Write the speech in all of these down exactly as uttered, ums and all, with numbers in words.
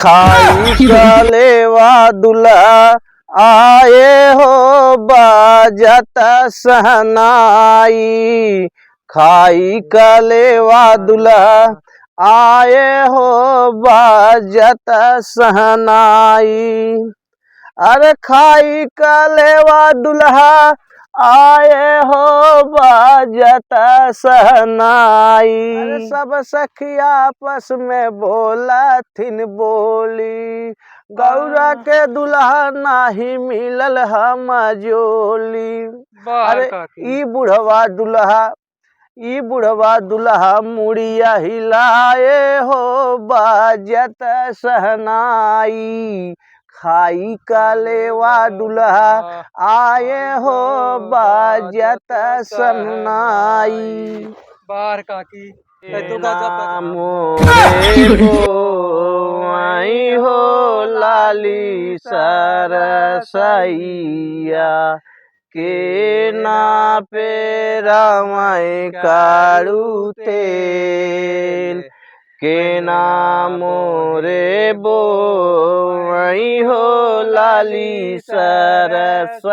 खाई कलेवा दुल्हा आए हो बाजत सहनाई, खाई कलेवा दुल्हा आए हो बाजत सहनाई। अरे खाई कलेवा दुल्हा आए हो बाजत सहनाई। अरे सब सखी आपस में बोला थिन बोली, गौरा के दुल्हा नाही मिलल हम जोली। वाह अरे काकी। ई बुढ़वा दुल्हा, ई बुढ़वा दुल्हा मुड़िया हिलाए हो बाजत सहनाई, खाई कलेवा दुल्हा आए हो बाजत सहनाई। बार काकी, ए तू गजब, गजब। मोरे बोआई हो लाली सरसैया, के ना पेरावै काड़ू तेल, के ना मोरे बोआई हो लाली सरसैया,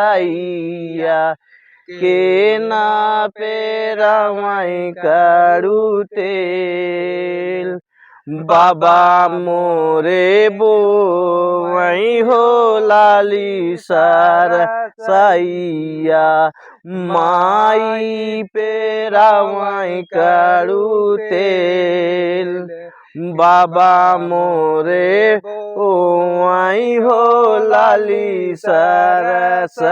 के ना पेरावै काड़ू तेल। बाबा मोरे बोआई हो लाली सरसैया, माई पेरावै काड़ू तेल। बाबा मोरे बोआई हो लाली सरसैया,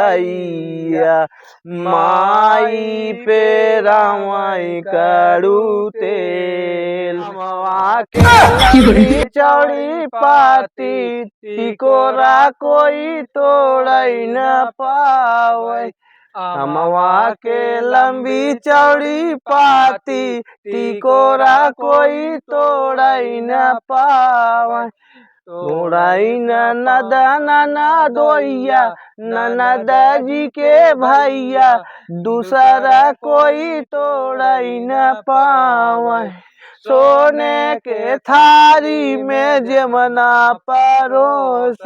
माई पेरावै काड़ू तेल। अमवा के लंबी चौड़ी पाती, टिकोरा कोई तोड़ै न पावै। अमवा के लंबी चौड़ी पाती, टिकोरा कोई तोड़ै न पावै। तोड़ै ननद ननदोइया, ननद जी के भैया, दूसरा कोई तोड़ै न पावै। सोने के थारी में जेवना परोस,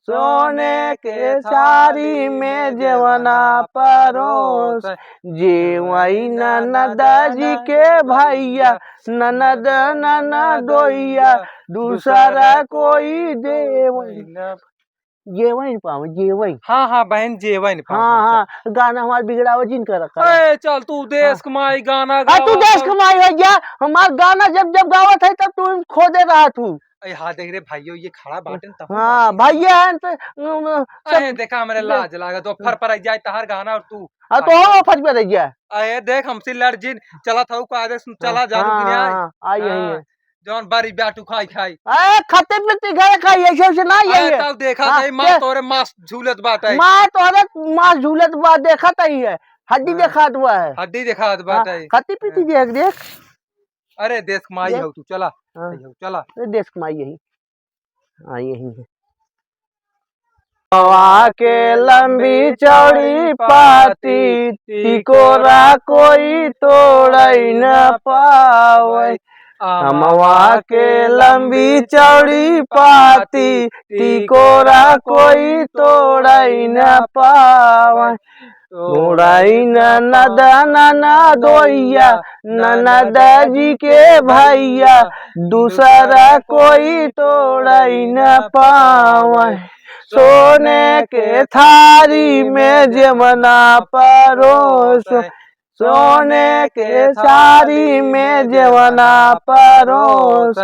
सोने के थारी में जेवना परोस, जेवै ननद जी के भैया, ननद ननदोइया, दूसरा कोई देवै न, जेवै न पावै, जेवै। हाँ, हाँ, बहन, जेवै न पावै, हाँ, चल। हाँ, गाना हमार बिगड़ावै जिन कर, कर। ए, चल, तू देश हाँ। कमाई गाना आ, तू गावा, देश चल। कमाई हो गया, हमार गाना जब, जब गावत है, तब तू खोदे रहत हूँ। ए, हाँ, देख रे, भाइयों, ये खड़ा बाटेन, तब हाँ, बाटेन। भैया हैं, तो, अम, अरे, सब देखा, हमरे लाज लागत, तो फर पर जाए तहार गाना और तू हाँ, तो हाँ, फर पर रह गया। अरे, देख, हमसे लड़ जिन, चलत हऊ का आदेश, हाँ, चला, जानू हाँ, कि नहीं? हाँ, हाँ, आई, आई, हाँ, आई। जौन बारी ब्याटू खाई, खाई। अरे, खत्ते पीती घर खाई, ऐसे, ऐसे ना, अरे, ये, तब देखा हाँ, नहीं, माँ के-, तोरे मास झूलत बाटे। माँ तोरे मास झूलत बा, देखत ही है, हड्डी हाँ। देखात बा है। हड्डी देखात हाँ, बाटे। खत्ते पीती हाँ। देख, देख। अरे, देश कमाई देख। हऊ तू, चला। हाँ। आई हऊ, चला। अरे, देश कमाई यही। हाँ, यही है। हवा के लंबी चौड़ी पाती, टिकोरा कोई तोड़ै न पावै। अमवा के लंबी चौड़ी पाती, टिकोरा कोई तोड़ै न पावै। तोड़ै ननद ननदोइया, ननद जी के भैया, दूसरा कोई तोड़ै न पावै। सोने के थारी में जेवना परोस, सोने के थारी में जेवना परोस,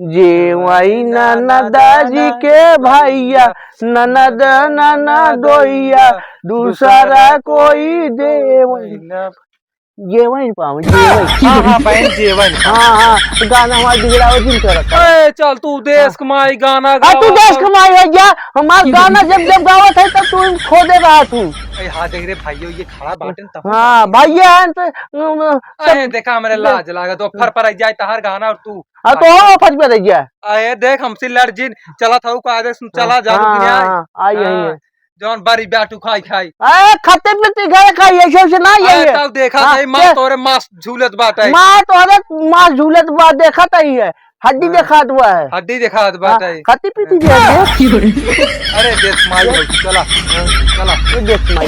जेवै ननद जी के भैया, ननद ननदोइया, दूसरा कोई देवै न, जेवै न पावै, जेवै। हाँ, हाँ, बहन, जेवै न पावै। हाँ, हाँ, गाना हमार बिगड़ावै जिन कर। ए, चल, तू देश हाँ। कमाई गाना आ, तू गावा, देश तब कमाई हो गया, हमार गाना जब, जब गावत है, तब तू खोदे रहत हूँ। ए, हाँ, देख रे, भाइयों, ये खड़ा बाटेन, तब हाँ, भैया हैं, तो, अम, अरे, सब देखा, हमरे लाज लागत, तो फर पर जाए तहार गाना और तू हाँ, तो हाँ, फर पर रह गया। अरे, देख, हमसे लड़ जिन, चलत हऊ का आदेश, हाँ, चला, जानू हाँ, कि नहीं? हाँ, आई, आई, हाँ। आई। जौन बारी ब्याटू खाई खाई। ए, खत्ते पीती घर खाई, ऐसे, ऐसे ना, अरे, ये। तब देखा हाँ, नहीं, माँ के-, तोरे मास झूलत बाटे। माँ तोरे मास झूलत बा, देखत ही है। हड्डी देखात हुआ है। हड्डी देखात हाँ, बाटे। खाती पीती भी है। अरे देश माई हो, चला, चला। ये देश माई।